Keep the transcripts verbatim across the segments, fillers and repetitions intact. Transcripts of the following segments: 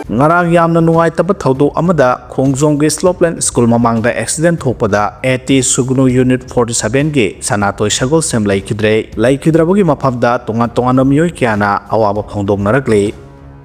ꯉꯔꯥꯡ ꯌꯥꯝꯅ ꯅꯨꯡꯉꯥꯏꯇꯕ ꯊꯧꯗꯣꯛ ꯑꯃꯗ ꯈꯣꯡꯖꯣꯝꯒꯤ ꯁ꯭ꯂꯣꯞꯂꯦꯟ ꯁ꯭ꯀꯨꯜ ꯃꯃꯥꯡꯗ ꯑꯦꯛꯁꯤꯗꯦꯟ ꯊꯣꯛꯄꯗ ꯑꯦ ꯇꯤ ꯁꯨꯒꯅꯨ ꯌꯨꯅꯤꯠ ꯐꯣꯔꯇꯤ ꯁꯚꯦꯟꯒꯤ ꯁꯅꯥꯇꯣꯏ ꯁꯒꯣꯜꯁꯦꯝ ꯂꯩꯈꯤꯗ꯭ꯔꯦ꯫ ꯂꯩꯈꯤꯗ꯭ꯔꯕꯒꯤ ꯃꯐꯝꯗ ꯇꯣꯉꯥꯟ ꯇꯣꯉꯥꯟꯕ ꯃꯤꯑꯣꯏ ꯀꯌꯥꯅ ꯑꯋꯥꯕ ꯐꯣꯡꯗꯣꯛꯅꯔꯛꯂꯤ꯫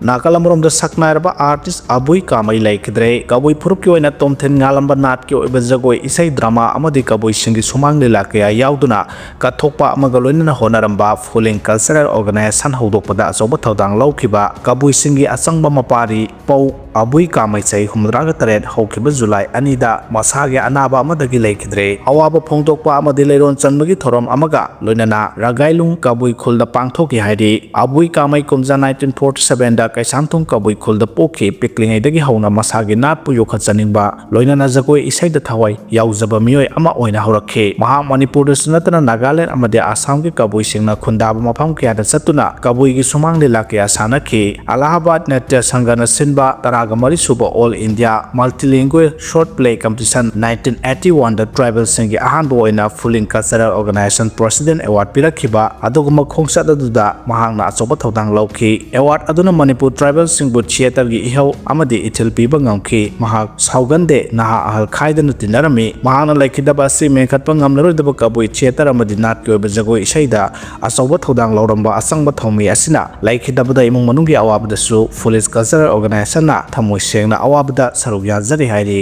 ꯅꯥꯀꯜ ꯑꯃꯔꯣꯝꯗ ꯁꯛꯅꯥꯏꯔꯕ ꯑꯥꯔꯇꯤꯁ ꯑꯕꯨꯏ ꯀꯥꯃꯩ ꯂꯩꯈꯤꯗ꯭ꯔꯦ꯫ ꯀꯕꯨꯏ ꯐꯨꯔꯨꯞꯀꯤ ꯑꯣꯏꯅ ꯇꯣꯝꯊꯤꯟ ꯉꯥꯂꯝꯕ ꯅꯥꯠꯀꯤ ꯑꯣꯏꯕ ꯖꯒꯣꯏ, ꯏꯁꯩ, ꯗ꯭ꯔꯃꯥ ꯑꯃꯗꯤ ꯀꯕꯨꯏꯁꯤꯡꯒꯤ ꯁꯨꯃꯥꯡ ꯂꯤꯂꯥ ꯀꯌꯥ ꯌꯥꯎꯗꯨꯅ ꯀꯠꯊꯣꯛꯄ ꯑꯃꯒ ꯂꯣꯏꯅꯅ ꯍꯣꯠꯅꯔꯝꯕ ꯐꯨꯂꯤꯡ ꯀꯜꯆꯔꯦꯜ ꯑꯣꯔꯒꯅꯥꯏꯖꯦꯁꯟ ꯍꯧꯗꯣꯛꯄꯗ ꯑꯆꯧꯕ ꯊꯧꯗꯥꯡ ꯂꯧꯈꯤꯕ ꯀꯕꯨꯏꯁꯤꯡꯒꯤ ꯑꯆꯪꯕ ꯃꯄꯥꯔꯤ ꯄꯧ ꯑꯕꯨꯏ ꯀꯥꯃꯩ ꯆꯍꯤ ꯍꯨꯝꯐꯨꯇꯔꯥꯒ ꯇꯔꯦꯠ ꯍꯧꯈꯤꯕ ꯖꯨꯂꯥꯏ ꯑꯅꯤꯗ ꯃꯁꯥꯒꯤ ꯑꯅꯥꯕ ꯑꯃꯗꯒꯤ ꯂꯩꯈꯤꯗ꯭ꯔꯦ꯫ ꯑꯋꯥꯕ ꯐꯣꯡꯗꯣꯛꯄ ꯑꯃꯗꯤ ꯂꯩꯔꯣꯟ ꯆꯟꯕꯒꯤ ꯊꯧꯔꯝ ꯑꯃꯒ ꯂꯣꯏꯅꯅ ꯔꯒꯥꯏꯂꯨꯡ ꯀꯕꯨꯏ ꯈꯨꯜꯗ ꯄꯥꯡꯊꯣꯛꯈꯤ ꯍꯥꯏꯔꯤ꯫ ꯑꯕꯨꯏ ꯀꯥꯃꯩ ꯀꯨꯝꯖꯥ ꯅꯥꯏꯟꯇꯤꯟ ꯐꯣꯔꯇꯤ ꯁꯚꯦꯟꯗ ꯀꯩꯁꯥꯝꯊꯣꯡ ꯀꯕꯨꯏ ꯈꯨꯜꯗ ꯄꯣꯛꯈꯤ꯫ ꯄꯤꯛꯂꯤꯉꯩꯗꯒꯤ ꯍꯧꯅ ꯃꯁꯥꯒꯤ ꯅꯥꯠꯄꯨ ꯌꯣꯛꯈꯠꯆꯅꯤꯡꯕ, ꯂꯣꯏꯅꯅ ꯖꯒꯣꯏ ꯏꯁꯩꯗ ꯊꯋꯥꯏ ꯌꯥꯎꯖꯕ ꯃꯤꯑꯣꯏ ꯑꯃ ꯑꯣꯏꯅ ꯍꯧꯔꯛꯈꯤ꯫ ꯃꯍꯥꯛ ꯃꯅꯤꯄꯨꯔꯗꯁꯨ ꯅꯠꯇꯅ ꯅꯥꯒꯥꯂꯦꯟ ꯑꯃꯗꯤ ꯑꯁꯥꯝꯒꯤ ꯀꯕꯨꯏꯁꯤꯡꯅ ꯈꯨꯟꯗꯥꯕ ꯃꯐꯝ ꯀꯌꯥꯗ ꯆꯠꯇꯨꯅ ꯀꯕꯨꯏꯒꯤ ꯁꯨꯃꯥꯡ ꯂꯤꯂꯥ ꯀꯌꯥ ꯁꯥꯟꯅꯈꯤ꯫ ꯑꯂꯥꯍꯥꯕꯥꯗ ꯅꯥꯇ꯭ꯌ ꯁꯪꯘꯅ ꯁꯤꯟꯕ ꯇꯔꯥꯒ ꯃꯔꯤ ꯁꯨꯕ All India Multilingual Short Play Competition nineteen eighty ꯋꯥꯟꯗ ꯇ꯭ꯔꯥꯏꯕꯦꯜꯁꯤꯡꯒꯤ ꯑꯍꯥꯟꯕ ꯑꯣꯏꯅ ꯐꯨꯂꯤꯡ ꯀꯜꯆꯔꯦꯜ ꯑꯣꯔꯒꯅꯥꯏꯖꯦꯁꯟ ꯄ꯭ꯔꯦꯁꯤꯗꯦꯟ ꯑꯦꯋꯥꯔꯗ ꯄꯤꯔꯛꯈꯤꯕ ꯑꯗꯨꯒꯨꯝꯕ ꯈꯣꯡꯆꯠ ꯑꯗꯨꯗ ꯃꯍꯥꯛꯅ ꯑꯆꯧꯕ ꯊꯧꯗꯥꯡ ꯂꯧꯈꯤ꯫ ꯑꯦꯋꯥꯔꯗ ꯑꯗꯨꯅ ꯃꯅꯤꯄꯨꯔ ꯇ꯭ꯔꯥꯏꯕꯦꯜꯁꯤꯡꯕꯨ ꯊꯤꯌꯦꯇꯔꯒꯤ ꯏꯍꯧ ꯑꯃꯗꯤ ꯏꯊꯤꯜ ꯄꯤꯕ ꯉꯝꯈꯤ꯫ ꯃꯍꯥꯛ ꯁꯥꯎꯒꯟꯗꯦ, ꯅꯍꯥ ꯑꯍꯜ ꯈꯥꯏꯗꯅ ꯇꯤꯟꯅꯔꯝꯃꯤ꯫ ꯃꯍꯥꯛꯅ ꯂꯩꯈꯤꯗꯕ ꯑꯁꯤ ꯃꯦꯟꯈꯠꯄ ꯉꯝꯂꯔꯣꯏꯗꯕ ꯀꯕꯨꯏ ꯊꯤꯌꯦꯇꯔ ꯑꯃꯗꯤ ꯅꯥꯠꯀꯤ ꯑꯣꯏꯕ ꯖꯒꯣꯏ ꯏꯁꯩꯗ ꯑꯆꯧꯕ ꯊꯧꯗꯥꯡ ꯂꯧꯔꯝꯕ ꯑꯆꯪꯕ ꯊꯧꯃꯤ ꯑꯁꯤꯅ ꯂꯩꯈꯤꯗꯕꯗ ꯏꯃꯨꯡ ꯃꯅꯨꯡꯒꯤ ꯑꯋꯥꯕꯗꯁꯨ ꯐꯨꯂꯤꯡ ꯀꯜꯆꯔꯦꯜ ꯑꯣꯔꯒꯅꯥꯏꯖꯦꯁꯟꯅ ꯊꯃꯣꯏ ꯁꯦꯡꯅ ꯑꯋꯥꯕꯗ ꯁꯔꯨꯛ ꯌꯥꯖꯔꯤ ꯍꯥꯏꯔꯤ꯫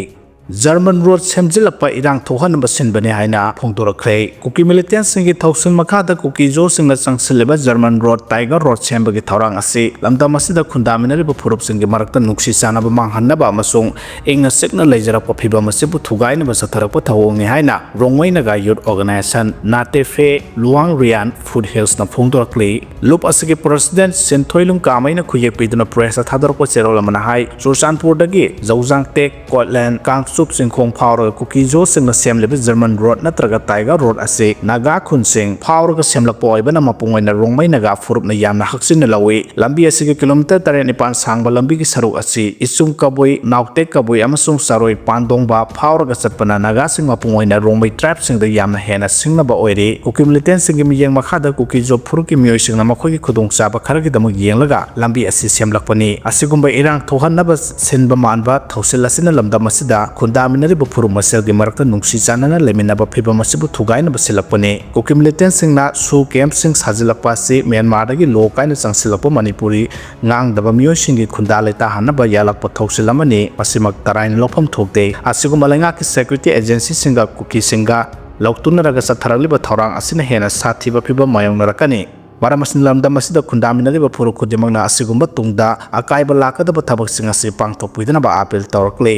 ꯖꯔꯃꯟ ꯔꯣꯗ ꯁꯦꯝꯖꯤꯜꯂꯛꯄ ꯏꯔꯥꯡ ꯊꯣꯛꯍꯟꯅꯕ ꯁꯤꯟꯕꯅꯤ ꯍꯥꯏꯅ ꯐꯣꯡꯗꯣꯔꯛꯈ꯭ꯔꯦ꯫ ꯀꯨꯀꯤ ꯃꯤꯂꯤꯇꯦꯟꯁꯤꯡꯒꯤ ꯊꯧꯁꯤꯜ ꯃꯈꯥꯗ ꯀꯨꯀꯤ ꯖꯣꯁꯤꯡꯅ ꯆꯪꯁꯤꯜꯂꯤꯕ ꯖꯔꯃꯟ ꯔꯣꯗ, ꯇꯥꯏꯒꯔ ꯔꯣꯗ ꯁꯦꯝꯕꯒꯤ ꯊꯧꯔꯥꯡ ꯑꯁꯤ ꯂꯝꯗꯝ ꯑꯁꯤꯗ ꯈꯨꯟꯗꯥꯃꯤꯟꯅꯔꯤꯕ ꯐꯨꯔꯨꯞꯁꯤꯡꯒꯤ ꯃꯔꯛꯇ ꯅꯨꯡꯁꯤ ꯆꯥꯟꯅꯕ ꯃꯥꯡꯍꯟꯅꯕ ꯑꯃꯁꯨꯡ ꯏꯪꯅ ꯆꯤꯛꯅ ꯂꯩꯖꯔꯛꯄ ꯐꯤꯚꯝ ꯑꯁꯤꯕꯨ ꯊꯨꯒꯥꯏꯅꯕ ꯆꯠꯊꯔꯛꯄ ꯊꯧꯑꯣꯡꯅꯤ ꯍꯥꯏꯅ ꯔꯣꯡꯃꯩ ꯅꯥꯒꯥ ꯌꯨꯠ ꯑꯣꯔꯒꯅꯥꯏꯖꯦꯁꯟ ꯅꯥꯇꯦꯐꯦ ꯂꯨꯋꯥꯡ ꯔꯤꯌꯥꯟ ꯐꯨꯠ ꯍꯤꯜꯁꯅ ꯐꯣꯡꯗꯣꯔꯛꯂꯤ꯫ ꯂꯨꯞ ꯑꯁꯤꯒꯤ ꯄ꯭ꯔꯦꯁꯤꯗꯦꯟꯠ ꯁꯤꯟꯊꯣꯏꯂꯨꯡ ꯀꯥꯃꯩꯅ ꯈꯨꯌꯦꯛ ꯄꯤꯗꯨꯅ ꯄ꯭ꯔꯦꯁꯇ ꯊꯥꯗꯣꯔꯛꯄ ꯆꯦꯔꯣꯜ ꯑꯃꯅ ꯍꯥꯏ, ꯆꯨꯔꯆꯥꯟꯄꯨꯔꯗꯒꯤ ꯖꯧꯖꯥꯡ ꯇꯦꯛ, ꯀꯣꯠꯂꯦꯟ, ꯀꯥꯡꯆꯨ, ꯆꯤꯡꯈꯣꯡ ꯐꯥꯎꯔꯒ ꯀꯨꯀꯤꯖꯣꯁꯤꯡꯅ ꯁꯦꯝꯂꯤꯕ ꯖꯔꯃꯟ ꯔꯣꯗ ꯅꯠꯇ꯭ꯔꯒ ꯇꯥꯏꯒꯔ ꯔꯣꯗ ꯑꯁꯤ ꯅꯥꯒꯥ ꯈꯨꯟꯁꯤꯡ ꯐꯥꯎꯔꯒ ꯁꯦꯝꯂꯛꯄ ꯑꯣꯏꯕꯅ ꯃꯄꯨꯡ ꯑꯣꯏꯅ ꯔꯣꯡꯃꯩ ꯅꯥꯒꯥ ꯐꯨꯔꯨꯞꯅ ꯌꯥꯝꯅ ꯍꯛꯆꯤꯟꯅ ꯂꯧꯏ꯫ ꯂꯝꯕꯤ ꯑꯁꯤꯒꯤ ꯀꯤꯂꯣꯃꯤꯇꯔ ꯇꯔꯦꯠ ꯅꯤꯄꯥꯟ ꯁꯥꯡꯕ ꯂꯝꯕꯤꯒꯤ ꯁꯔꯨꯛ ꯑꯁꯤ ꯏꯆꯨꯝ ꯀꯕꯨꯏ, ꯅꯥꯎꯇꯦꯛ ꯀꯕꯨꯏ ꯑꯃꯁꯨꯡ ꯆꯔꯣꯏ ꯄꯥꯟꯗꯣꯡꯕ ꯐꯥꯎꯔꯒ ꯆꯠꯄꯅ ꯅꯥꯒꯥꯁꯤꯡ ꯃꯄꯨꯡ ꯑꯣꯏꯅ ꯔꯣꯡꯃꯩ ꯇ꯭ꯔꯥꯏꯕꯁꯤꯡꯗ ꯌꯥꯝꯅ ꯍꯦꯟꯅ ꯁꯤꯡꯅꯕ ꯑꯣꯏꯔꯤ꯫ ꯀꯨꯀꯤ ꯃꯤꯂꯤꯇꯦꯟꯁꯤꯡꯒꯤ ꯃꯤꯠꯌꯦꯡ ꯃꯈꯥꯗ ꯀꯨꯀꯤꯖꯣ ꯐꯨꯔꯨꯞꯀꯤ ꯃꯤꯑꯣꯏꯁꯤꯡꯅ ꯃꯈꯣꯏꯒꯤ ꯈꯨꯗꯣꯡꯆꯥꯕ ꯈꯔꯒꯤꯗꯃꯛ ꯌꯦꯡꯂꯒ ꯂꯝꯕꯤ ꯑꯁꯤ ꯁꯦꯝꯂꯛꯄꯅꯤ꯫ ꯑꯁꯤꯒꯨꯝꯕ ꯏꯔꯥꯡ ꯊꯣꯛꯍꯟꯅꯕ ꯁꯤꯟꯕ ꯃꯥꯟꯕ ꯊꯧꯁꯤꯜ ꯑꯁꯤꯅ ꯂꯝꯗꯝ ꯑꯁꯤꯗ ꯈꯨꯟꯗꯥꯃꯤꯟꯅꯔꯤꯕ ꯐꯨꯔꯨꯞ ꯃꯁꯦꯜꯒꯤ ꯃꯔꯛꯇ ꯅꯨꯡꯁꯤ ꯆꯥꯟꯅꯅ ꯂꯩꯃꯤꯟꯅꯕ ꯐꯤꯚꯝ ꯑꯁꯤꯕꯨ ꯊꯨꯒꯥꯏꯅꯕ ꯁꯤꯜꯂꯛꯄꯅꯤ꯫ ꯀꯨꯀꯤ ꯃꯤꯂꯤꯇꯦꯟꯁꯤꯡꯅ ꯁꯨ ꯀꯦꯝꯞꯁꯤꯡ ꯁꯥꯖꯤꯜꯂꯛꯄ ꯑꯁꯤ ꯃ꯭ꯌꯥꯟꯃꯥꯔꯗꯒꯤ ꯂꯣ ꯀꯥꯏꯅ ꯆꯪꯁꯤꯜꯂꯛꯄ ꯃꯅꯤꯄꯨꯔꯤ ꯉꯥꯡꯗꯕ ꯃꯤꯑꯣꯏꯁꯤꯡꯒꯤ ꯈꯨꯟꯗꯥ ꯂꯩꯇꯥꯍꯟꯅꯕ ꯌꯥꯜꯂꯛꯄ ꯊꯧꯁꯤꯜ ꯑꯃꯅꯤ꯫ ꯃꯁꯤꯃꯛ ꯇꯔꯥꯏꯅ ꯂꯧꯐꯝ ꯊꯣꯛꯇꯦ꯫ ꯑꯁꯤꯒꯨꯝꯕ ꯂꯩꯉꯥꯛꯀꯤ ꯁꯦꯀ꯭ꯌꯨꯔꯤꯇꯤ ꯑꯦꯖꯦꯟꯁꯤꯁꯤꯡꯒ ꯀꯨꯀꯤꯁꯤꯡꯒ ꯂꯧꯇꯨꯅꯔꯒ ꯆꯠꯊꯔꯛꯂꯤꯕ ꯊꯧꯔꯥꯡ ꯑꯁꯤꯅ ꯍꯦꯟꯅ ꯁꯥꯊꯤꯕ ꯐꯤꯚꯝ ꯃꯥꯌꯣꯛꯅꯔꯛꯀꯅꯤ꯫ ꯃꯔꯝ ꯑꯁꯤꯅ ꯂꯝꯗꯝ ꯑꯁꯤꯗ ꯈꯨꯟꯗꯥꯃꯤꯟꯅꯔꯤꯕ ꯐꯨꯔꯨꯞ ꯈꯨꯗꯤꯡꯃꯛꯅ ꯑꯁꯤꯒꯨꯝꯕ ꯇꯨꯡꯗ ꯑꯀꯥꯏꯕ ꯂꯥꯛꯀꯗꯕ ꯊꯕꯛꯁꯤꯡ ꯑꯁꯤ ꯄꯥꯡꯊꯣꯛꯄꯤꯗꯅꯕ ꯑꯥꯄꯤꯜ ꯇꯧꯔꯛꯂꯤ꯫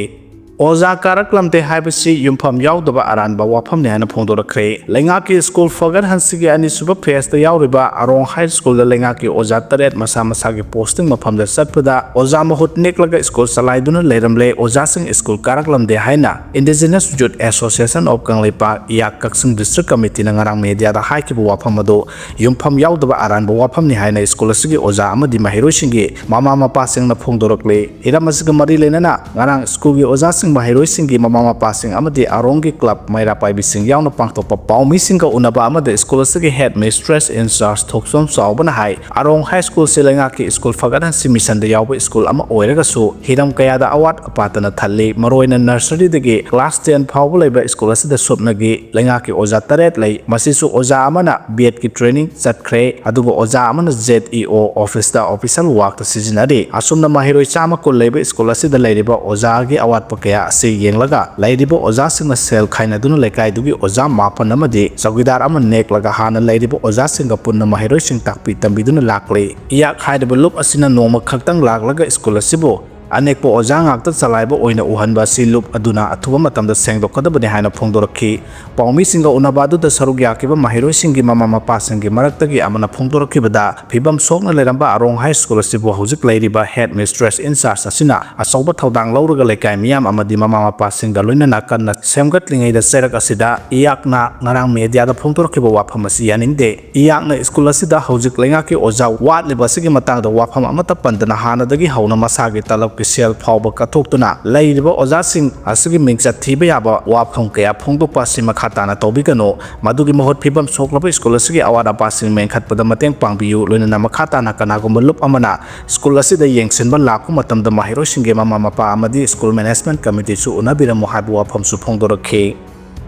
ꯑꯣꯖꯥ ꯀꯥꯔꯛꯂꯝꯗꯦ ꯍꯥꯏꯕꯁꯤ ꯌꯨꯝꯐꯝ ꯌꯥꯎꯗꯕ ꯑꯔꯥꯟꯕ ꯋꯥꯐꯝꯅꯤ ꯍꯥꯏꯅ ꯐꯣꯡꯗꯣꯔꯛꯈ꯭ꯔꯦ꯫ ꯂꯩꯉꯥꯛꯀꯤ ꯁ꯭ꯀꯨꯜ ꯐꯒꯠꯍꯟꯁꯤꯒꯤ ꯑꯅꯤꯁꯨꯕ ꯐꯦꯖꯇ ꯌꯥꯎꯔꯤꯕ ꯑꯔꯣꯡ ꯍꯥꯏ ꯁ꯭ꯀꯨꯜꯗ ꯂꯩꯉꯥꯛꯀꯤ ꯑꯣꯖꯥ ꯇꯔꯦꯠ ꯃꯁꯥ ꯃꯁꯥꯒꯤ ꯄꯣꯁꯇꯤꯡ ꯃꯐꯝꯗ ꯆꯠꯄꯗ ꯑꯣꯖꯥ ꯃꯍꯨꯠ ꯅꯦꯛꯂꯒ ꯁ꯭ꯀꯨꯜ ꯆꯂꯥꯏꯗꯨꯅ ꯂꯩꯔꯝꯂꯦ꯫ ꯑꯣꯖꯥꯁꯤꯡ ꯁ꯭ꯀꯨꯜ ꯀꯥꯔꯛꯂꯝꯗꯦ ꯍꯥꯏꯅ Indigenous Youth Association of Kangleipak, ꯏꯌꯥꯛ ꯀꯛꯆꯤꯡ ꯗꯤꯁꯇ꯭ꯔꯤꯛ ꯀꯃꯤꯇꯤꯅ ꯉꯔꯥꯡ ꯃꯦꯗꯤꯌꯥꯗ ꯍꯥꯏꯈꯤꯕ ꯋꯥꯐꯝ ꯑꯗꯨ ꯌꯨꯝꯐꯝ ꯌꯥꯎꯗꯕ ꯑꯔꯥꯟꯕ ꯋꯥꯐꯝꯅꯤ ꯍꯥꯏꯅ ꯁ꯭ꯀꯨꯜ ꯑꯁꯤꯒꯤ ꯑꯣꯖꯥ ꯑꯃꯗꯤ ꯃꯍꯩꯔꯣꯏꯁꯤꯡꯒꯤ ꯃꯃꯥ ꯃꯄꯥꯁꯤꯡꯅ ꯐꯣꯡꯗꯣꯔꯛꯂꯤ꯫ ꯍꯤꯔꯝ ꯑꯁꯤꯒ ꯃꯔꯤ ꯂꯩꯅꯅ ꯉꯔꯥꯡ ꯁ꯭ꯀꯨꯜꯒꯤ ꯑꯣꯖꯥꯁꯤꯡ ꯃꯍꯩꯔꯣꯏꯁꯤꯡꯒꯤ ꯃꯃꯥ ꯃꯄꯥꯁꯤꯡ ꯑꯃꯗꯤ ꯑꯔꯣꯡꯒꯤ ꯀ꯭ꯂꯕ ꯃꯩꯔꯥ ꯄꯥꯏꯕꯤꯁꯤꯡ ꯌꯥꯎꯅ ꯄꯥꯡꯊꯣꯛꯄ ꯄꯥꯎꯃꯤꯁꯤꯡꯒ ꯎꯅꯕ ꯑꯃꯗ ꯁ꯭ꯀꯨꯜ ꯑꯁꯤꯒꯤ ꯍꯦꯗ ꯃꯤꯁꯇ꯭ꯔꯦꯁ ꯏꯟꯆꯥꯔꯖ ꯊꯣꯛꯆꯣꯝ ꯆꯥꯎꯕꯅ ꯍꯥꯏ, ꯑꯔꯣꯡ ꯍꯥꯏ ꯁ꯭ꯀꯨꯜꯁꯤ ꯂꯩꯉꯥꯛꯀꯤ ꯁ꯭ꯀꯨꯜ ꯐꯒꯠꯍꯟꯁꯤ ꯃꯤꯁꯟꯗ ꯌꯥꯎꯕ ꯁ꯭ꯀꯨꯜ ꯑꯃ ꯑꯣꯏꯔꯒꯁꯨ ꯍꯤꯔꯝ ꯀꯌꯥꯗ ꯑꯋꯥꯠ ꯑꯄꯥꯇꯅ ꯊꯜꯂꯤ꯫ ꯃꯔꯨꯑꯣꯏꯅ ꯅꯔꯁꯔꯤꯗꯒꯤ ꯀ꯭ꯂꯥꯁ ꯇꯦꯟ ꯐꯥꯎꯕ ꯂꯩꯕ ꯁ꯭ꯀꯨꯜ ꯑꯁꯤꯗ ꯁꯨꯞꯅꯒꯤ ꯂꯩꯉꯥꯛꯀꯤ ꯑꯣꯖꯥ ꯇꯔꯦꯠ ꯂꯩ꯫ ꯃꯁꯤꯁꯨ ꯑꯣꯖꯥ ꯑꯃꯅ ꯕꯤ ꯑꯦꯗꯀꯤ ꯇ꯭ꯔꯦꯅꯤꯡ ꯆꯠꯈ꯭ꯔꯦ, ꯑꯗꯨꯒ ꯑꯣꯖꯥ ꯑꯃꯅ ꯖꯦꯗ ꯏ ꯑꯣ ꯑꯣꯐꯤꯁꯇ ꯑꯣꯐꯤꯁꯤꯌꯦꯜ ꯋꯥꯛꯇ ꯁꯤꯖꯤꯟꯅꯔꯤ꯫ ꯑꯁꯨꯝꯅ ꯃꯍꯩꯔꯣꯏ ꯆꯥꯝꯃ ꯀꯨꯟ ꯂꯩꯕ ꯁ꯭ꯀꯨꯜ ꯑꯁꯤꯗ ꯂꯩꯔꯤꯕ ꯑꯣꯖꯥꯒꯤ ꯑꯋꯥꯠꯄ ꯀꯌꯥ ꯑꯁꯤ ꯌꯦꯡꯂꯒ ꯂꯩꯔꯤꯕ ꯑꯣꯖꯥꯁꯤꯡꯅ ꯁꯦꯜ ꯈꯥꯏꯅꯗꯨꯅ ꯂꯩꯀꯥꯏꯗꯨꯒꯤ ꯑꯣꯖꯥ ꯃꯥꯄꯟ ꯑꯃꯗꯤ ꯆꯧꯀꯤꯗꯥꯔ ꯑꯃ ꯅꯦꯛꯂꯒ ꯍꯥꯟꯅ ꯂꯩꯔꯤꯕ ꯑꯣꯖꯥꯁꯤꯡꯒ ꯄꯨꯟꯅ ꯃꯍꯩꯔꯣꯏꯁꯤꯡ ꯇꯥꯛꯄꯤ ꯇꯝꯕꯤꯗꯨꯅ ꯂꯥꯛꯂꯤ꯫ ꯏꯌꯥꯛ ꯍꯥꯏꯔꯤꯕ ꯂꯨꯞ ꯑꯁꯤꯅ ꯅꯣꯡꯃ ꯈꯛꯇꯪ ꯂꯥꯛꯂꯒ ꯁ꯭ꯀꯨꯜ ꯑꯁꯤꯕꯨ ꯑꯅꯦꯛꯄ ꯑꯣꯖꯥ ꯉꯥꯛꯇ ꯆꯂꯥꯏꯕ ꯑꯣꯏꯅ ꯎꯍꯟꯕ ꯑꯁꯤ ꯂꯨꯞ ꯑꯗꯨꯅ ꯑꯊꯨꯕ ꯃꯇꯝꯗ ꯁꯦꯡꯗꯣꯛꯀꯗꯕꯅꯤ ꯍꯥꯏꯅ ꯐꯣꯡꯗꯣꯔꯛꯈꯤ꯫ ꯄꯥꯎꯃꯤꯁꯤꯡꯒ ꯎꯅꯕ ꯑꯗꯨꯗ ꯁꯔꯨꯛ ꯌꯥꯈꯤꯕ ꯃꯍꯩꯔꯣꯏꯁꯤꯡꯒꯤ ꯃꯃꯥ ꯃꯄꯥꯁꯤꯡꯒꯤ ꯃꯔꯛꯇꯒꯤ ꯑꯃꯅ ꯐꯣꯡꯗꯣꯔꯛꯈꯤꯕꯗ, ꯐꯤꯕꯝ ꯁꯣꯛꯅ ꯂꯩꯔꯝꯕ ꯑꯔꯣꯡ ꯍꯥꯏ ꯁ꯭ꯀꯨꯜ ꯑꯁꯤꯕꯨ ꯍꯧꯖꯤꯛ ꯂꯩꯔꯤꯕ head mistress in charge ꯑꯁꯤꯅ ꯑꯆꯧꯕ ꯊꯧꯗꯥꯡ ꯂꯧꯔꯒ ꯂꯩꯀꯥꯏ ꯃꯤꯌꯥꯝ ꯑꯃꯗꯤ ꯃꯃꯥ ꯃꯄꯥꯁꯤꯡꯒ ꯂꯣꯏꯅꯅ ꯀꯟꯅ ꯁꯦꯝꯒꯠꯂꯤꯉꯩꯗ ꯆꯩꯔꯛ ꯑꯁꯤꯗ ꯏꯌꯥꯛꯅ ꯉꯔꯥꯡ ꯃꯦꯗꯤꯌꯥꯗ ꯐꯣꯡꯗꯣꯔꯛꯈꯤꯕ ꯋꯥꯐꯝ ꯑꯁꯤ ꯌꯥꯅꯤꯡꯗꯦ꯫ ꯏꯌꯥꯛꯅ ꯁ꯭ꯀꯨꯜ ꯑꯁꯤꯗ ꯍꯧꯖꯤꯛ ꯂꯩꯉꯥꯛꯀꯤ ꯑꯣꯖꯥ ꯋꯥꯠꯂꯤꯕ ꯑꯁꯤꯒꯤ ꯃꯇꯥꯡꯗ ꯋꯥꯐꯝ ꯑꯃꯠꯇ ꯄꯟꯗꯅ ꯍꯥꯟꯅꯗꯒꯤ ꯍꯧꯅ ꯃꯁꯥꯒꯤ ꯇꯂꯕꯀꯤ ꯁꯦꯜ ꯐꯥꯎꯕ ꯀꯠꯊꯣꯛꯇꯨꯅ ꯂꯩꯔꯤꯕ ꯑꯣꯖꯥꯁꯤꯡ ꯑꯁꯤꯒꯤ ꯃꯤꯡꯆꯠ ꯊꯤꯕ ꯌꯥꯕ ꯋꯥꯐꯝ ꯀꯌꯥ ꯐꯣꯡꯗꯣꯛꯄ ꯑꯁꯤ ꯃꯈꯥ ꯇꯥꯅ ꯇꯧꯕꯤꯒꯅꯨ꯫ ꯃꯗꯨꯒꯤ ꯃꯍꯨꯠ ꯐꯤꯕꯝ ꯁꯣꯛꯂꯕ ꯁ꯭ꯀꯨꯜ ꯑꯁꯤꯒꯤ ꯑꯋꯥꯠ ꯑꯄꯥꯁꯤꯡ ꯃꯦꯟꯈꯠꯄꯗ ꯃꯇꯦꯡ ꯄꯥꯡꯕꯤꯌꯨ꯫ ꯂꯣꯏꯅꯅ ꯃꯈꯥ ꯇꯥꯅ ꯀꯅꯥꯒꯨꯝꯕ ꯂꯨꯞ ꯑꯃꯅ ꯁ꯭ꯀꯨꯜ ꯑꯁꯤꯗ ꯌꯦꯡꯁꯤꯟꯕ ꯂꯥꯛꯄ ꯃꯇꯝꯗ ꯃꯍꯩꯔꯣꯏꯁꯤꯡꯒꯤ ꯃꯃꯥ ꯃꯄꯥ ꯑꯃꯗꯤ ꯁ꯭ꯀꯨꯜ ꯃꯦꯅꯦꯖꯃꯦꯟꯠ ꯀꯃꯤꯇꯤꯁꯨ ꯎꯅꯕꯤꯔꯝꯃꯨ ꯍꯥꯏꯕ ꯋꯥꯐꯝꯁꯨ ꯐꯣꯡꯗꯣꯔꯛꯈꯤ꯫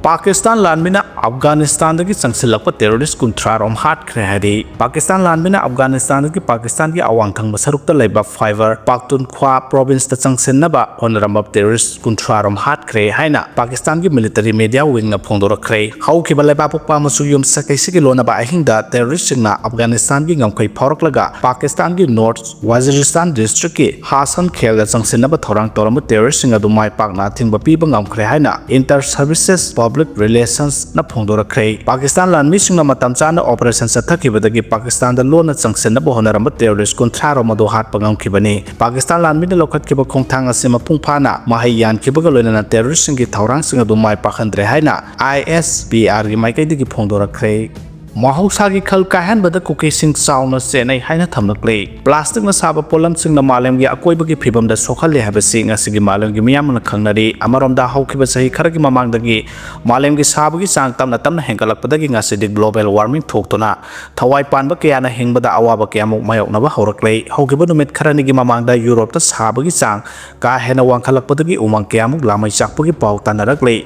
ꯄꯥꯀꯤꯁꯇꯥꯟ ꯂꯥꯟꯃꯤꯅ ꯑꯐꯒꯥꯅꯤꯁꯇꯥꯟꯗꯒꯤ ꯆꯪꯁꯤꯜꯂꯛꯄ ꯇꯦꯔꯣꯔꯤꯁ꯭ꯠ ꯀꯨꯟꯊ꯭ꯔꯥ ꯔꯣꯝ ꯍꯥꯠꯈ꯭ꯔꯦ ꯍꯥꯏꯔꯤ꯫ ꯄꯥꯀꯤꯁꯇꯥꯟ ꯂꯥꯟꯃꯤꯅ ꯑꯐꯒꯥꯅꯤꯁꯇꯥꯟꯗꯒꯤ ꯄꯥꯀꯤꯁꯇꯥꯟꯒꯤ ꯑꯋꯥꯡ ꯊꯪꯕ ꯁꯔꯨꯛꯇ ꯂꯩꯕ ꯈꯥꯏꯕꯔ ꯄꯥꯈꯇꯨꯟꯈ꯭ꯋꯥ ꯄ꯭ꯔꯣꯚꯤꯟꯁꯇ ꯆꯪꯁꯤꯟꯅꯕ ꯍꯣꯠꯅꯔꯝꯕ ꯇꯦꯔꯣꯔꯤꯁ꯭ꯠ ꯀꯨꯟꯊ꯭ꯔꯥ ꯔꯣꯝ ꯍꯥꯠꯈ꯭ꯔꯦ ꯍꯥꯏꯅ ꯄꯥꯀꯤꯁꯇꯥꯟꯒꯤ ꯃꯤꯂꯤꯇꯔꯤ ꯃꯦꯗꯤꯌꯥ ꯋꯤꯡꯅ ꯐꯣꯡꯗꯣꯔꯛꯈ꯭ꯔꯦ꯫ ꯍꯧꯈꯤꯕ ꯂꯩꯕꯥꯛꯄꯣꯛꯄ ꯑꯃꯁꯨꯡ ꯌꯨꯝꯁꯀꯩꯁꯒꯤ ꯂꯣꯟꯅꯕ ꯑꯍꯤꯡꯗ ꯇꯦꯔꯣꯔꯤꯁ꯭ꯠꯁꯤꯡꯅ ꯑꯐꯒꯥꯅꯤꯁꯇꯥꯟꯒꯤ ꯉꯝꯈꯩ ꯐꯥꯎꯔꯛꯂꯒ ꯄꯥꯀꯤꯁꯇꯥꯟꯒꯤ ꯅꯣꯔꯊ ꯋꯥꯖꯤꯔꯤꯁꯇꯥꯟ ꯗꯤꯁꯇ꯭ꯔꯤꯛꯀꯤ ꯍꯥꯁꯟ ꯈꯦꯜꯗ ꯆꯪꯁꯤꯟꯅꯕ ꯊꯧꯔꯥꯡ ꯇꯧꯔꯝꯕ ꯇꯦꯔꯣꯔꯤꯁ꯭ꯠꯁꯤꯡ ꯑꯗꯨ ꯃꯥꯏ ꯄꯥꯛꯅ ꯑꯊꯤꯡꯕ ꯄꯤꯕ ꯉꯝꯈ꯭ꯔꯦ ꯍꯥꯏꯅ ꯏꯟꯇꯔ ꯁꯔꯚꯤꯁꯦꯁ ꯄꯕ꯭ꯂꯤꯛ ꯔꯤꯂꯦꯁꯟꯁꯅ ꯐꯣꯡꯗꯣꯔꯛꯈ꯭ꯔꯦ꯫ ꯄꯥꯀꯤꯁꯇꯥꯟ ꯂꯥꯟꯃꯤꯁꯤꯡꯅ ꯃꯇꯝ ꯆꯥꯅ ꯑꯣꯄꯔꯦꯁꯟ ꯆꯠꯊꯈꯤꯕꯗꯒꯤ ꯄꯥꯀꯤꯁꯇꯥꯟꯗ ꯂꯣꯟꯅ ꯆꯪꯁꯤꯟꯅꯕ ꯍꯣꯠꯅꯔꯝꯕ ꯇꯦꯔꯣꯔꯤꯁ꯭ꯠ ꯀꯨꯟꯊ꯭ꯔꯥ ꯔꯣꯝ ꯑꯗꯨ ꯍꯥꯠꯄ ꯉꯝꯈꯤꯕꯅꯤ꯫ ꯄꯥꯀꯤꯁꯇꯥꯟ ꯂꯥꯟꯃꯤꯅ ꯂꯧꯈꯠꯈꯤꯕ ꯈꯣꯡꯊꯥꯡ ꯑꯁꯤ ꯃꯄꯨꯡ ꯐꯥꯅ ꯃꯍꯩ ꯌꯥꯟꯈꯤꯕꯒ ꯂꯣꯏꯅꯅ ꯇꯦꯔꯣꯔꯤꯁ꯭ꯠꯁꯤꯡꯒꯤ ꯊꯧꯔꯥꯡꯁꯤꯡ ꯑꯗꯨ ꯃꯥꯏ ꯄꯥꯛꯍꯟꯗ꯭ꯔꯦ ꯍꯥꯏꯅ ꯑꯥꯏ ꯑꯦꯁ ꯄꯤ ꯑꯥꯔꯒꯤ ꯃꯥꯏꯀꯩꯗꯒꯤ ꯐꯣꯡꯗꯣꯔꯛꯈ꯭ꯔꯦ꯫ ꯃꯍꯧꯁꯥꯒꯤ ꯈꯜ ꯀꯥꯏꯍꯟꯕꯗ ꯀꯨꯀꯤꯁꯤꯡ ꯆꯥꯎꯅ ꯆꯦꯟꯅꯩ ꯍꯥꯏꯅ ꯊꯝꯂꯛꯂꯤ꯫ ꯄ꯭ꯂꯥꯁꯇꯤꯛꯅ ꯁꯥꯕ ꯄꯣꯠꯂꯝꯁꯤꯡꯅ ꯃꯥꯂꯦꯝꯒꯤ ꯑꯀꯣꯏꯕꯒꯤ ꯐꯤꯕꯝꯗ ꯁꯣꯛꯍꯜꯂꯤ ꯍꯥꯏꯕꯁꯤ ꯉꯁꯤꯒꯤ ꯃꯥꯂꯦꯝꯒꯤ ꯃꯤꯌꯥꯝꯅ ꯈꯪꯅꯔꯤ꯫ ꯑꯃꯔꯣꯝꯗ, ꯍꯧꯈꯤꯕ ꯆꯍꯤ ꯈꯔꯒꯤ ꯃꯃꯥꯡꯗꯒꯤ ꯃꯥꯂꯦꯝꯒꯤ ꯁꯥꯕꯒꯤ ꯆꯥꯡ ꯇꯞꯅ ꯇꯞꯅ ꯍꯦꯟꯒꯠꯂꯛꯄꯗꯒꯤ ꯉꯁꯤꯗꯤ global warming ꯊꯣꯛꯇꯨꯅ ꯊꯋꯥꯏ ꯄꯥꯟꯕ ꯀꯌꯥꯅ ꯍꯤꯡꯕꯗ ꯑꯋꯥꯕ ꯀꯌꯥꯃꯨꯛ ꯃꯥꯌꯣꯛꯅꯕ ꯍꯧꯔꯛꯂꯦ꯫ ꯍꯧꯈꯤꯕ ꯅꯨꯃꯤꯠ ꯈꯔꯅꯤꯒꯤ ꯃꯃꯥꯡꯗ ꯌꯨꯔꯣꯞꯇ ꯁꯥꯕꯒꯤ ꯆꯥꯡ ꯀꯥ ꯍꯦꯟꯅ ꯋꯥꯡꯈꯠꯂꯛꯄꯗꯒꯤ ꯎꯃꯪ ꯀꯌꯥꯃꯨꯛ ꯂꯥꯃꯩ ꯆꯥꯛꯄꯒꯤ ꯄꯥꯎ ꯇꯥꯅꯔꯛꯂꯤ꯫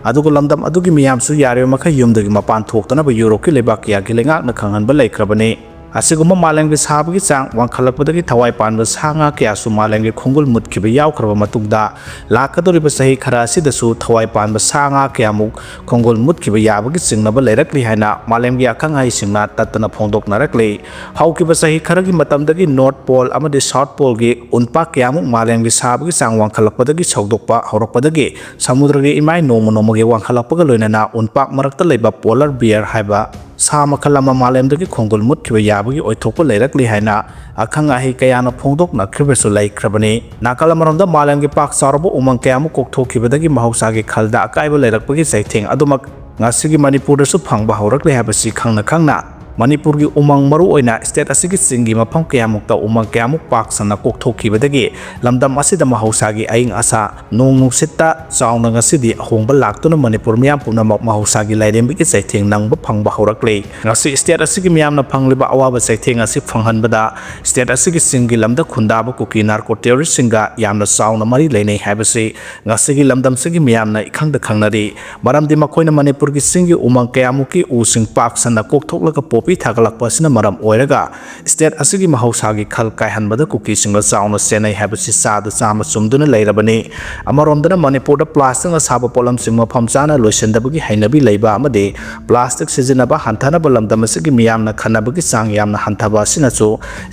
ꯑꯗꯨꯒ ꯂꯝꯗꯝ ꯑꯗꯨꯒꯤ ꯃꯤꯌꯥꯝꯁꯨ ꯌꯥꯔꯤꯕ ꯃꯈꯩ ꯌꯨꯝꯗꯒꯤ ꯃꯄꯥꯟ ꯊꯣꯛꯇꯅꯕ ꯌꯨꯔꯣꯞꯀꯤ ꯂꯩꯕꯥꯛ ꯀꯌꯥꯒꯤ ꯂꯩꯉꯥꯛꯅ ꯈꯪꯍꯟꯕ ꯂꯩꯈ꯭ꯔꯕꯅꯤ꯫ ꯑꯁꯤꯒꯨꯝꯕ ꯃꯥꯂꯦꯝꯒꯤ ꯁꯥꯕꯒꯤ ꯆꯥꯡ ꯋꯥꯡꯈꯠꯂꯛꯄꯗꯒꯤ ꯊꯋꯥꯏ ꯄꯥꯟꯕ ꯁꯥ ꯉꯥ ꯀꯌꯥꯁꯨ ꯃꯥꯂꯦꯝꯒꯤ ꯈꯣꯡꯒꯨꯜ ꯃꯨꯠꯈꯤꯕ ꯌꯥꯎꯈ꯭ꯔꯕ ꯃꯇꯨꯡꯗ, ꯂꯥꯛꯀꯗꯧꯔꯤꯕ ꯆꯍꯤ ꯈꯔ ꯑꯁꯤꯗꯁꯨ ꯊꯋꯥꯏ ꯄꯥꯟꯕ ꯁꯥ ꯉꯥ ꯀꯌꯥꯃꯨꯛ ꯈꯣꯡꯒꯨꯜ ꯃꯨꯠꯈꯤꯕ ꯌꯥꯕꯒꯤ ꯆꯤꯡꯅꯕ ꯂꯩꯔꯛꯂꯤ ꯍꯥꯏꯅ ꯃꯥꯂꯦꯝꯒꯤ ꯑꯈꯪ ꯑꯍꯩꯁꯤꯡꯅ ꯇꯠꯇꯅ ꯐꯣꯡꯗꯣꯛꯅꯔꯛꯂꯤ꯫ ꯍꯧꯈꯤꯕ ꯆꯍꯤ ꯈꯔꯒꯤ ꯃꯇꯝꯗꯒꯤ North Pole ꯑꯃꯗꯤ South Poleꯒꯤ ꯎꯟꯄꯥꯛ ꯀꯌꯥꯃꯨꯛ ꯃꯥꯂꯦꯝꯒꯤ ꯁꯥꯕꯒꯤ ꯆꯥꯡ ꯋꯥꯡꯈꯠꯂꯛꯄꯗꯒꯤ ꯁꯧꯗꯣꯛꯄ ꯍꯧꯔꯛꯄꯗꯒꯤ, ꯁꯃꯨꯗ꯭ꯔꯒꯤ ꯏꯃꯥꯏ ꯅꯣꯡꯃ ꯅꯣꯡꯃꯒꯤ ꯋꯥꯡꯈꯠꯂꯛꯄꯒ ꯂꯣꯏꯅꯅ ꯎꯟꯄꯥꯛ ꯃꯔꯛꯇ ꯂꯩꯕ polar bear ꯍꯥꯏꯕ ꯁꯥ ꯃꯈꯜ ꯑꯃ ꯃꯥꯂꯦꯝꯗꯒꯤ ꯈꯣꯡꯒꯨꯜ ꯃꯨꯠꯈꯤꯕ ꯌꯥꯕꯒꯤ ꯑꯣꯏꯊꯣꯛꯄ ꯂꯩꯔꯛꯂꯤ ꯍꯥꯏꯅ ꯑꯈꯪ ꯑꯍꯩ ꯀꯌꯥꯅ ꯐꯣꯡꯗꯣꯛꯅꯈ꯭ꯔꯤꯕꯁꯨ ꯂꯩꯈ꯭ꯔꯕꯅꯤ꯫ ꯅꯥꯀꯜ ꯑꯃꯔꯣꯝꯗ, ꯃꯥꯂꯦꯝꯒꯤ ꯄꯥꯛ ꯆꯥꯎꯔꯕ ꯎꯃꯪ ꯀꯌꯥ ꯑꯃ ꯀꯣꯛꯊꯣꯛꯈꯤꯕꯗꯒꯤ ꯃꯍꯧꯁꯥꯒꯤ ꯈꯜꯗ ꯑꯀꯥꯏꯕ ꯂꯩꯔꯛꯄꯒꯤ ꯆꯩꯊꯦꯡ ꯑꯗꯨꯃꯛ ꯉꯁꯤꯒꯤ ꯃꯅꯤꯄꯨꯔꯗꯁꯨ ꯐꯪꯕ ꯍꯧꯔꯛꯂꯦ ꯍꯥꯏꯕꯁꯤ ꯈꯪꯅ ꯈꯪꯅ, ꯃꯅꯤꯄꯨꯔꯒꯤ ꯎꯃꯪ, ꯃꯔꯨꯑꯣꯏꯅ state ꯑꯁꯤꯒꯤ ꯆꯤꯡꯒꯤ ꯃꯐꯝ ꯀꯌꯥꯃꯨꯛꯇ ꯎꯃꯪ ꯀꯌꯥꯃꯨꯛ ꯄꯥꯛ ꯁꯟꯅ ꯀꯣꯛꯊꯣꯛꯈꯤꯕꯗꯒꯤ ꯂꯝꯗꯝ ꯑꯁꯤꯗ ꯃꯍꯧꯁꯥꯒꯤ ꯑꯏꯪ ꯑꯁꯥ, ꯅꯣꯡ ꯅꯨꯡꯁꯤꯠꯇ ꯆꯥꯎꯅ ꯉꯁꯤꯗꯤ ꯑꯍꯣꯡꯕ ꯂꯥꯛꯇꯨꯅ ꯃꯅꯤꯄꯨꯔ ꯃꯤꯌꯥꯝ ꯄꯨꯝꯅꯃꯛ ꯃꯍꯧꯁꯥꯒꯤ ꯂꯥꯏꯔꯦꯝꯕꯤꯒꯤ ꯆꯩꯊꯦꯡ ꯅꯪꯕ ꯐꯪꯕ ꯍꯧꯔꯛꯂꯦ꯫ ꯉꯁꯤ state ꯑꯁꯤꯒꯤ ꯃꯤꯌꯥꯝꯅ ꯐꯪꯂꯤꯕ ꯑꯋꯥꯕ ꯆꯩꯊꯦꯡ ꯑꯁꯤ ꯐꯪꯍꯟꯕꯗ state ꯑꯁꯤꯒꯤ ꯆꯤꯡꯒꯤ ꯂꯝꯗ ꯈꯨꯟꯗꯥꯕ ꯀꯨꯀꯤ narco terroristꯁꯤꯡꯒ ꯌꯥꯝꯅ ꯆꯥꯎꯅ ꯃꯔꯤ ꯂꯩꯅꯩ ꯍꯥꯏꯕꯁꯤ ꯉꯁꯤꯒꯤ ꯂꯝꯗꯝꯁꯤꯒꯤ ꯃꯤꯌꯥꯝꯅ ꯏꯈꯪꯗ ꯈꯪꯅꯔꯤ꯫ ꯃꯔꯝꯗꯤ ꯃꯈꯣꯏꯅ ꯃꯅꯤꯄꯨꯔꯒꯤ ꯆꯤꯡꯒꯤ ꯎꯃꯪ ꯀꯌꯥꯃꯨꯛꯀꯤ ꯎꯁꯤꯡ ꯄꯥꯛ ꯁꯟꯅ ꯀꯣꯛꯊꯣꯛꯂꯒ ꯄꯣꯄꯤ ꯊꯥꯒꯠꯂꯛꯄ ꯑꯁꯤꯅ ꯃꯔꯝ ꯑꯣꯏꯔꯒ state ꯑꯁꯤꯒꯤ ꯃꯍꯧꯁꯥꯒꯤ ꯈꯜ ꯀꯥꯏꯍꯟꯕꯗ ꯀꯨꯀꯤꯁꯤꯡꯅ ꯆꯥꯎꯅ ꯁꯦꯟꯅꯩ ꯍꯥꯏꯕꯁꯤ ꯆꯥꯗ ꯆꯥꯝꯃ ꯆꯨꯝꯗꯨꯅ ꯂꯩꯔꯕꯅꯤ꯫ ꯑꯃꯔꯣꯝꯗꯅ ꯃꯅꯤꯄꯨꯔꯗ plasticꯅ ꯁꯥꯕ ꯄꯣꯠꯂꯝꯁꯤꯡ ꯃꯐꯝ ꯆꯥꯅ ꯂꯣꯏꯁꯤꯟꯗꯕꯒꯤ ꯍꯩꯅꯕꯤ ꯂꯩꯕ ꯑꯃꯗꯤ plastic ꯁꯤꯖꯤꯟꯅꯕ ꯍꯟꯊꯅꯕ ꯂꯝꯗꯝ ꯑꯁꯤꯒꯤ ꯃꯤꯌꯥꯝꯅ ꯈꯟꯅꯕꯒꯤ ꯆꯥꯡ ꯌꯥꯝꯅ ꯍꯟꯊꯕ ꯑꯁꯤꯅꯁꯨ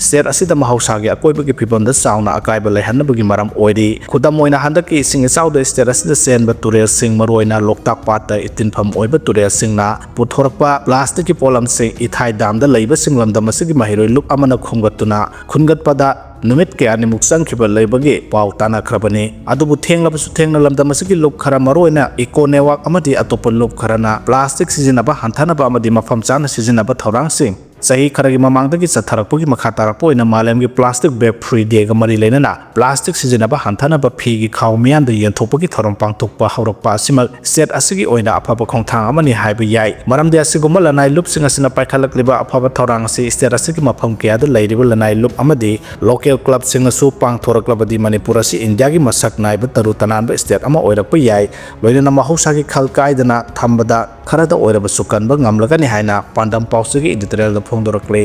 state ꯑꯁꯤꯗ ꯃꯍꯧꯁꯥꯒꯤ ꯑꯀꯣꯏꯕꯒꯤ ꯐꯤꯕꯝꯗ ꯆꯥꯎꯅ ꯑꯀꯥꯏꯕ ꯂꯩꯍꯟꯅꯕꯒꯤ ꯃꯔꯝ ꯑꯣꯏꯔꯤ꯫ ꯈꯨꯗꯝ ꯑꯣꯏꯅ, ꯍꯟꯗꯛꯀꯤ ꯏꯁꯤꯡ ꯏꯆꯥꯎꯗ state ꯑꯁꯤꯗ ꯆꯦꯟꯕ ꯇꯨꯔꯦꯜꯁꯤꯡ, ꯃꯔꯨꯑꯣꯏꯅ ꯂꯣꯛꯇꯥꯛ ꯄꯥꯠꯇ ꯏꯇꯤꯟꯐꯝ ꯑꯣꯏꯕ ꯇꯨꯔꯦꯜꯁꯤꯡꯅ ꯄꯨꯊꯣꯔꯛꯄ plasticꯀꯤ ꯄꯣꯠꯂꯝꯁꯤꯡ ꯏꯊꯥꯏ dam ꯗ ꯂꯩꯕꯁꯤꯡ ꯂꯝꯗꯝ ꯑꯁꯤꯒꯤ ꯃꯍꯩꯔꯣꯏ ꯂꯨꯞ ꯑꯃꯅ ꯈꯨꯝꯒꯠꯇꯨꯅ ꯈꯨꯟꯒꯠꯄꯗ ꯅꯨꯃꯤꯠ ꯀꯌꯥꯅꯤꯃꯨꯛ ꯆꯪꯈꯤꯕ ꯂꯩꯕꯒꯤ ꯄꯥꯎ ꯇꯥꯅꯈ꯭ꯔꯕꯅꯤ꯫ ꯑꯗꯨꯕꯨ ꯊꯦꯡꯂꯕꯁꯨ ꯊꯦꯡꯅ ꯂꯝꯗꯝ ꯑꯁꯤꯒꯤ ꯂꯨꯞ ꯈꯔ, ꯃꯔꯨꯑꯣꯏꯅ Eco Network ꯑꯃꯗꯤ ꯑꯇꯣꯞꯄ ꯂꯨꯞ ꯈꯔꯅ plastic ꯁꯤꯖꯤꯟꯅꯕ ꯍꯟꯊꯅꯕ ꯑꯃꯗꯤ ꯃꯐꯝ ꯆꯥꯅ ꯁꯤꯖꯤꯟꯅꯕ ꯊꯧꯔꯥꯡꯁꯤꯡ ꯆꯍꯤ ꯈꯔꯒꯤ ꯃꯃꯥꯡꯗꯒꯤ ꯆꯠꯊꯔꯛꯄꯒꯤ ꯃꯈꯥ ꯇꯥꯔꯛꯄ ꯑꯣꯏꯅ ꯃꯥꯂꯦꯝꯒꯤ Plastic Bag Free Day ꯒ ꯃꯔꯤ ꯂꯩꯅꯅ plastic ꯁꯤꯖꯤꯟꯅꯕ ꯍꯟꯊꯅꯕ ꯐꯤꯒꯤ ꯈꯥꯎ ꯃꯤꯌꯥꯝꯗ ꯌꯦꯟꯊꯣꯛꯄꯒꯤ ꯊꯧꯔꯝ ꯄꯥꯡꯊꯣꯛꯄ ꯍꯧꯔꯛꯄ ꯑꯁꯤꯃꯛ state ꯑꯁꯤꯒꯤ ꯑꯣꯏꯅ ꯑꯐꯕ ꯈꯣꯡꯊꯥꯡ ꯑꯃꯅꯤ ꯍꯥꯏꯕ ꯌꯥꯏ꯫ ꯃꯔꯝꯗꯤ ꯑꯁꯤꯒꯨꯝꯕ ꯂꯅꯥꯏ ꯂꯨꯞꯁꯤꯡ ꯑꯁꯤꯅ ꯄꯥꯏꯈꯠꯂꯛꯂꯤꯕ ꯑꯐꯕ ꯊꯧꯔꯥꯡ ꯑꯁꯤ state ꯑꯁꯤꯒꯤ ꯃꯐꯝ ꯀꯌꯥꯗ ꯂꯩꯔꯤꯕ ꯂꯅꯥꯏ ꯂꯨꯞ ꯑꯃꯗꯤ local club ꯁꯤꯡꯅꯁꯨ ꯄꯥꯡꯊꯣꯔꯛꯂꯕꯗꯤ ꯃꯅꯤꯄꯨꯔ ꯑꯁꯤ ꯏꯟꯗꯤꯌꯥꯒꯤ ꯃꯁꯛ ꯅꯥꯏꯕ ꯇꯔꯨ ꯇꯅꯥꯟꯕ state ꯑꯃ ꯑꯣꯏꯔꯛꯄ ꯌꯥꯏ꯫ ꯂꯣꯏꯅꯅ ꯃꯍꯧꯁꯥꯒꯤ ꯈꯜ ꯀꯥꯏꯗꯅ ꯊꯝꯕꯗ ꯈꯔꯗ ꯑꯣꯏꯔꯕꯁꯨ ꯀꯟꯕ ꯉꯝꯂꯒꯅꯤ ꯍꯥꯏꯅ ꯄꯥꯟꯗꯝ ꯄꯥꯎꯆꯦꯒꯤ editorial ꯗ ꯐꯣꯡꯗꯣꯔꯛꯂꯤ꯫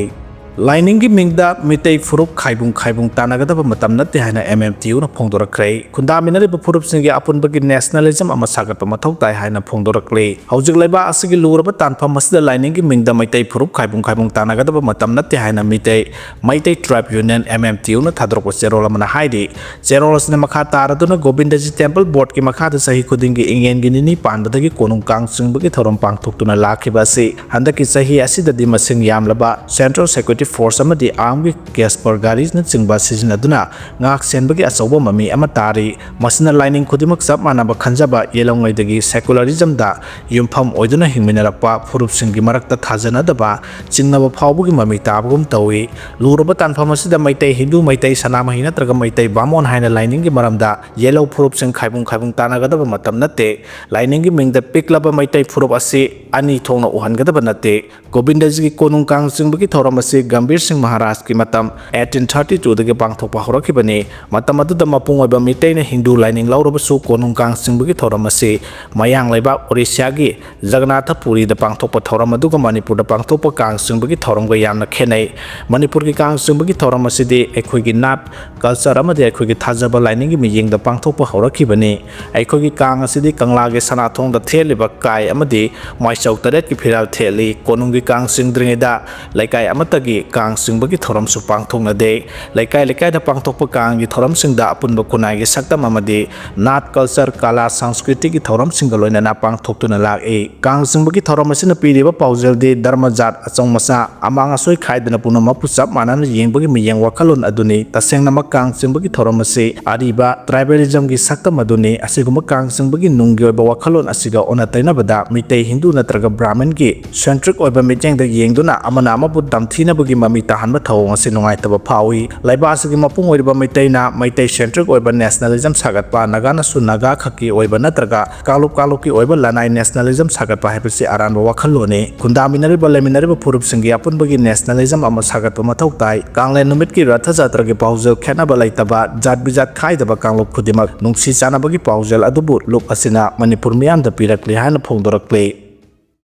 ꯂꯥꯏꯅꯤꯡꯒꯤ ꯃꯤꯡꯗ ꯃꯤꯇꯩ ꯐꯨꯔꯨꯞ ꯈꯥꯏꯕꯨꯡ ꯈꯥꯏꯕꯨꯡ ꯇꯥꯟꯅꯒꯗꯕ ꯃꯇꯝ ꯅꯠꯇꯦ ꯍꯥꯏꯅ ꯑꯦꯝ ꯑꯦꯝ ꯇꯤ ꯌꯨꯅ ꯐꯣꯡꯗꯣꯔꯛꯈ꯭ꯔꯦ꯫ ꯈꯨꯟꯗꯥꯃꯤꯟꯅꯔꯤꯕ ꯐꯨꯔꯨꯞꯁꯤꯡꯒꯤ ꯑꯄꯨꯟꯕꯒꯤ ꯅꯦꯁꯅꯦꯂꯤꯖꯝ ꯑꯃ ꯁꯥꯒꯠꯄ ꯃꯊꯧ ꯇꯥꯏ ꯍꯥꯏꯅ ꯐꯣꯡꯗꯣꯔꯛꯂꯤ꯫ ꯍꯧꯖꯤꯛ ꯂꯩꯕꯥꯛ ꯑꯁꯤꯒꯤ ꯂꯨꯔꯕ ꯇꯥꯟꯐꯝ ꯑꯁꯤꯗ ꯂꯥꯏꯅꯤꯡꯒꯤ ꯃꯤꯡꯗ ꯃꯩꯇꯩ ꯐꯨꯔꯨꯞ ꯈꯥꯏꯕꯨꯡ ꯈꯥꯏꯕꯨꯡ ꯇꯥꯟꯅꯒꯗꯕ ꯃꯇꯝ ꯅꯠꯇꯦ ꯍꯥꯏꯅ ꯃꯤꯇꯩ, ꯃꯩꯇꯩ ꯇ꯭ꯔꯥꯏꯕ ꯌꯨꯅꯤꯌꯟ, ꯑꯦꯝ ꯑꯦꯝ ꯇꯤ ꯌꯨꯅ ꯊꯥꯗꯣꯔꯛꯄ ꯆꯦꯔꯣꯜ ꯑꯃꯅ ꯍꯥꯏꯔꯤ꯫ ꯆꯦꯔꯣꯜ ꯑꯁꯤꯅ ꯃꯈꯥ ꯇꯥꯔꯗꯨꯅ ꯒꯣꯕꯤꯟꯗꯖꯤ ꯇꯦꯝꯄꯜ ꯕꯣꯔꯗꯀꯤ ꯃꯈꯥꯗ ꯆꯍꯤ ꯈꯨꯗꯤꯡꯒꯤ ꯏꯉꯦꯟꯒꯤ ꯅꯤꯅꯤ ꯄꯥꯟꯕꯗꯒꯤ ꯀꯣꯅꯨꯡ ꯀꯥꯡ ꯆꯤꯡꯕꯒꯤ ꯊꯧꯔꯝ ꯄꯥꯡꯊꯣꯛꯇꯨꯅ ꯂꯥꯛꯈꯤꯕ ꯑꯁꯤ ꯍꯟꯗꯛꯀꯤ ꯆꯍꯤ ꯑꯁꯤꯗꯗꯤ ꯃꯁꯤꯡ ꯌꯥꯝꯂꯕ ꯁꯦꯟꯇ꯭ꯔꯦꯜ ꯁꯦꯀ꯭ꯌꯨꯔꯤꯇꯤ ꯐꯣꯔꯁ ꯑꯃꯗꯤ ꯑꯥꯔꯝꯒꯤ ꯀꯦꯁꯄꯔ ꯒꯥꯔꯤꯅꯆꯤꯡꯕ ꯁꯤꯖꯤꯟꯅꯗꯨꯅ ꯉꯥꯛ ꯁꯦꯟꯕꯒꯤ ꯑꯆꯧꯕ ꯃꯃꯤ ꯑꯃ ꯇꯥꯔꯤ꯫ ꯃꯁꯤꯅ ꯂꯥꯏꯅꯤꯡ ꯈꯨꯗꯤꯡꯃꯛ ꯆꯞ ꯃꯥꯟꯅꯕ ꯈꯟꯖꯕ ꯌꯦꯜꯍꯧꯉꯩꯗꯒꯤ ꯁꯦꯀꯨꯂꯔꯤꯖꯝꯗ ꯌꯨꯝꯐꯝ ꯑꯣꯏꯗꯨꯅ ꯍꯤꯡꯃꯤꯟꯅꯔꯛꯄ ꯐꯨꯔꯨꯞꯁꯤꯡꯒꯤ ꯃꯔꯛꯇ ꯊꯥꯖꯅꯗꯕ, ꯆꯤꯡꯅꯕ ꯐꯥꯎꯕꯒꯤ ꯃꯃꯤ ꯇꯥꯕꯒꯨꯝ ꯇꯧꯏ꯫ ꯂꯨꯔꯕ ꯇꯥꯟꯐꯝ ꯑꯁꯤꯗ ꯃꯩꯇꯩ ꯍꯤꯟꯗꯨ, ꯃꯩꯇꯩ ꯁꯅꯥꯃꯍꯤ ꯅꯠꯇ꯭ꯔꯒ ꯃꯩꯇꯩ ꯕꯥꯃꯣꯟ ꯍꯥꯏꯅ ꯂꯥꯏꯅꯤꯡꯒꯤ ꯃꯔꯝꯗ ꯌꯦꯜꯍꯧ ꯐꯨꯔꯨꯞꯁꯤꯡ ꯈꯥꯏꯕꯨꯡ ꯈꯥꯏꯕꯨꯡ ꯇꯥꯟꯅꯒꯗꯕ ꯃꯇꯝ ꯅꯠꯇꯦ꯫ ꯂꯥꯏꯅꯤꯡꯒꯤ ꯃꯤꯡꯗ ꯄꯤꯛꯂꯕ ꯃꯩꯇꯩ ꯐꯨꯔꯨꯞ ꯑꯁꯤ ꯑꯅꯤ ꯊꯣꯛꯅ ꯎꯍꯟꯒꯗꯕ ꯅꯠꯇꯦ꯫ ꯒꯣꯕꯤꯟꯗꯖꯤꯒꯤ ꯀꯣꯅꯨꯡ ꯀꯥꯡ ꯆꯤꯡꯕꯒꯤ ꯊꯧꯔꯝ ꯑꯁꯤ ꯒꯝꯚꯤꯔ ꯁꯤꯡ ꯃꯍꯥꯔꯥꯖꯀꯤ ꯃꯇꯝ eighteen thirty twoꯗꯒꯤ ꯄꯥꯡꯊꯣꯛꯄ ꯍꯧꯔꯛꯈꯤꯕꯅꯤ꯫ ꯃꯇꯝ ꯑꯗꯨꯗ ꯃꯄꯨꯡ ꯑꯣꯏꯕ ꯃꯤꯇꯩꯅ ꯍꯤꯟꯗꯨ ꯂꯥꯏꯅꯤꯡ ꯂꯧꯔꯕꯁꯨ ꯀꯣꯅꯨꯡ ꯀꯥꯡ ꯆꯤꯡꯕꯒꯤ ꯊꯧꯔꯝ ꯑꯁꯤ ꯃꯌꯥꯡ ꯂꯩꯕꯥꯛ ꯑꯣꯔꯤꯁꯤꯌꯥꯒꯤ ꯖꯒꯅꯥꯊ ꯄꯨꯔꯤꯗ ꯄꯥꯡꯊꯣꯛꯄ ꯊꯧꯔꯝ ꯑꯗꯨꯒ ꯃꯅꯤꯄꯨꯔꯗ ꯄꯥꯡꯊꯣꯛꯄ ꯀꯥꯡ ꯆꯤꯡꯕꯒꯤ ꯊꯧꯔꯝꯒ ꯌꯥꯝꯅ ꯈꯦꯠꯅꯩ꯫ ꯃꯅꯤꯄꯨꯔꯒꯤ ꯀꯥꯡ ꯆꯤꯡꯕꯒꯤ ꯊꯧꯔꯝ ꯑꯁꯤꯗꯤ ꯑꯩꯈꯣꯏꯒꯤ ꯅꯥꯠ, ꯀꯜꯆꯔ ꯑꯃꯗꯤ ꯑꯩꯈꯣꯏꯒꯤ ꯊꯥꯖꯕ ꯂꯥꯏꯅꯤꯡꯒꯤ ꯃꯤꯠꯌꯦꯡꯗ ꯄꯥꯡꯊꯣꯛꯄ ꯍꯧꯔꯛꯈꯤꯕꯅꯤ꯫ ꯑꯩꯈꯣꯏꯒꯤ ꯀꯥꯡ ꯑꯁꯤꯗꯤ ꯀꯪꯂꯥꯒꯤ ꯁꯅꯥꯊꯣꯡꯗ ꯊꯦꯠꯂꯤꯕ ꯀꯥꯏ ꯑꯃꯗꯤ ꯃꯥꯏꯆꯧ ꯇꯔꯦꯠꯀꯤ ꯐꯤꯔꯥꯜ ꯊꯦꯠꯂꯤ꯫ ꯀꯣꯅꯨꯡꯒꯤ ꯀꯥꯡ ꯆꯤꯡꯗ꯭ꯔꯤꯉꯩꯗ ꯂꯩꯀꯥꯏ ꯑꯃꯠꯇꯒꯤ ꯀꯥꯡ ꯆꯤꯡꯕꯒꯤ ꯊꯧꯔꯝꯁꯨ ꯄꯥꯡꯊꯣꯛꯅꯗꯦ꯫ ꯂꯩꯀꯥꯏ ꯂꯩꯀꯥꯏꯗ ꯄꯥꯡꯊꯣꯛꯄ ꯀꯥꯡꯒꯤ ꯊꯧꯔꯝꯁꯤꯡꯗ ꯑꯄꯨꯟꯕ ꯈꯨꯟꯅꯥꯏꯒꯤ ꯁꯛꯇꯝ ꯑꯃꯗꯤ ꯅꯥꯠ, ꯀꯜꯆꯔ, ꯀꯂꯥ, ꯁꯪꯁꯀ꯭ꯔꯤꯇꯤꯒꯤ ꯊꯧꯔꯝꯁꯤꯡꯒ ꯂꯣꯏꯅꯅ ꯄꯥꯡꯊꯣꯛꯇꯨꯅ ꯂꯥꯛꯏ꯫ ꯀꯥꯡ ꯆꯤꯡꯕꯒꯤ ꯊꯧꯔꯝ ꯑꯁꯤꯅ ꯄꯤꯔꯤꯕ ꯄꯥꯎꯖꯦꯜꯗꯤ ꯙꯔꯃ, ꯖꯥꯠ, ꯑꯆꯧ ꯃꯆꯥ, ꯑꯃꯥꯡ ꯑꯁꯣꯏ ꯈꯥꯏꯗꯅ ꯄꯨꯝꯅꯃꯛꯄꯨ ꯆꯞ ꯃꯥꯟꯅꯅ ꯌꯦꯡꯕꯒꯤ ꯃꯤꯠꯌꯦꯡ ꯋꯥꯈꯜꯂꯣꯟ ꯑꯗꯨꯅꯤ꯫ ꯇꯁꯦꯡꯅꯃꯛ ꯀꯥꯡ ꯆꯤꯡꯕꯒꯤ ꯊꯧꯔꯝ ꯑꯁꯤ ꯑꯔꯤꯕ ꯇ꯭ꯔꯥꯏꯕꯦꯂꯤꯖꯝꯒꯤ ꯁꯛꯇꯝ ꯑꯗꯨꯅꯤ꯫ ꯑꯁꯤꯒꯨꯝꯕ ꯀꯥꯡ ꯆꯤꯡꯕꯒꯤ ꯅꯨꯡꯒꯤ ꯑꯣꯏꯕ ꯋꯥꯈꯜꯂꯣꯟ ꯑꯁꯤꯒ ꯑꯣꯟꯅ ꯇꯩꯅꯕꯗ ꯃꯤꯇꯩ ꯍꯤꯟꯗꯨ ꯅꯠꯇ꯭ꯔꯒ ꯕ꯭ꯔꯥꯍꯃꯟꯒꯤ ꯁꯦꯟꯇ꯭ꯔꯤꯛ ꯑꯣꯏꯕ ꯃꯤꯠꯌꯦꯡꯗ ꯌꯦꯡꯗꯨꯅ ꯑꯃꯅ ꯑꯃꯕꯨ ꯇꯝꯊꯤꯅꯕꯒꯤ ꯃꯃꯤ ꯇꯥꯍꯟꯕ ꯊꯧꯑꯣꯡ ꯑꯁꯤ ꯅꯨꯡꯉꯥꯏꯇꯕ ꯐꯥꯎꯏ꯫ ꯂꯩꯕꯥꯛ ꯑꯁꯤꯒꯤ ꯃꯄꯨꯡ ꯑꯣꯏꯔꯤꯕ ꯃꯤꯇꯩꯅ ꯃꯩꯇꯩ ꯁꯦꯟꯇ꯭ꯔꯤꯛ ꯑꯣꯏꯕ ꯅꯦꯁꯅꯦꯂꯤꯖꯝ ꯁꯥꯒꯠꯄ, ꯅꯥꯒꯥꯅꯁꯨ ꯅꯥꯒꯥ ꯈꯛꯀꯤ ꯑꯣꯏꯕ ꯅꯠꯇ꯭ꯔꯒ ꯀꯥꯡꯂꯨꯞ ꯀꯥꯡꯂꯨꯞꯀꯤ ꯑꯣꯏꯕ ꯂꯅꯥꯏ ꯅꯦꯁꯅꯦꯂꯤꯖꯝ ꯁꯥꯒꯠꯄ ꯍꯥꯏꯕꯁꯤ ꯑꯔꯥꯟꯕ ꯋꯥꯈꯜꯂꯣꯟꯅꯤ꯫ ꯈꯨꯟꯗꯥꯃꯤꯟꯅꯔꯤꯕ ꯂꯩꯃꯤꯟꯅꯔꯤꯕ ꯐꯨꯔꯨꯞꯁꯤꯡꯒꯤ ꯑꯄꯨꯟꯕꯒꯤ ꯅꯦꯁꯅꯦꯂꯤꯖꯝ ꯑꯃ ꯁꯥꯒꯠꯄ ꯃꯊꯧ ꯇꯥꯏ꯫ ꯀꯥꯡꯂꯦꯟ ꯅꯨꯃꯤꯠꯀꯤ ꯔꯊ ꯖꯥꯇ꯭ꯔꯒꯤ ꯄꯥꯎꯖꯦꯜ ꯈꯦꯠꯅꯕ ꯂꯩꯇꯕ, ꯖꯥꯠ ꯕꯤꯖꯥꯠ ꯈꯥꯏꯗꯕ ꯀꯥꯡꯂꯨꯞ ꯈꯨꯗꯤꯡꯃꯛ ꯅꯨꯡꯁꯤ ꯆꯥꯟꯅꯕꯒꯤ ꯄꯥꯎꯖꯦꯜ ꯑꯗꯨꯕꯨ ꯂꯨꯞ ꯑꯁꯤꯅ ꯃꯅꯤꯄꯨꯔ ꯃꯤꯌꯥꯝꯗ ꯄꯤꯔꯛꯂꯤ ꯍꯥꯏꯅ ꯐꯣꯡꯗꯣꯔꯛꯂꯤ꯫